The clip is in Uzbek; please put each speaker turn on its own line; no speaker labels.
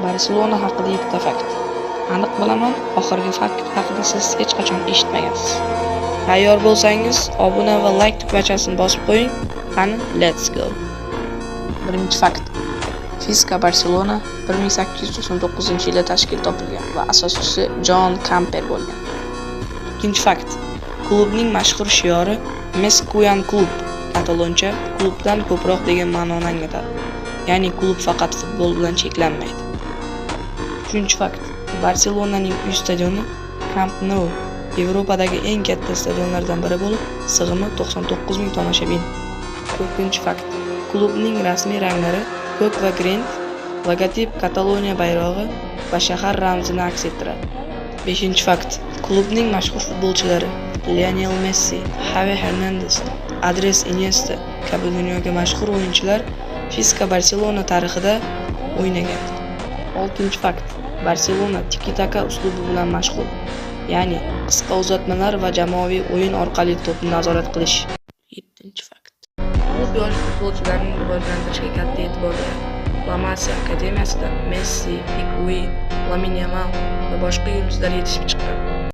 Barselona haqida 7 ta fakt. Aniq bilaman, oxirgi fakt haqida siz hech qachon eshitmagansiz. Tayyor bo'lsangiz, obuna va like tugmachasini bosib qo'ying. Qani, let's go. Birinchi fakt. Fiska Barselona 1899-yilda tashkil topilgan va asoschisi Jon Kamper bo'lgan. Ikkinchi fakt. Klubning mashhur shiori "Més que un club" kataloncha klubdan ko'proq degan ma'noni anglatadi. Ya'ni klub faqat futbol bilan cheklanmaydi. Uchinchi fakt. Barselonaning uy stadioni Camp Nou Yevropadagi eng katta stadionlardan biri bo'lib, sig'imi 99 ming tomoshabin. To'rtinchi fakt. Klubning rasmiy ranglari ko'k va green, logotip Kataloniya bayrog'i va shahar ramzini aks ettiradi. Beshinchi fakt. Klubning mashhur futbolchilari Lionel Messi, Xavi Hernandez, Andres Iniesta kabi dunyoga mashhur o'yinchilar Fiska Barselona tarixida o'ynagan. Oltinchi fakt. Barselona tiki-taka uslubi bilan mashhur. Ya'ni qisqa uzatmalar va jamoaviy o'yin orqali to'pni nazorat qilish. Yettinchi fakt. Klub yosh futbolchilarni rivojlantirishga katta e'tibor beradi. La Masia akademiyasida Messi, Pique, Lamin Yamal va boshqa yulduzlar yetishib chiqqan.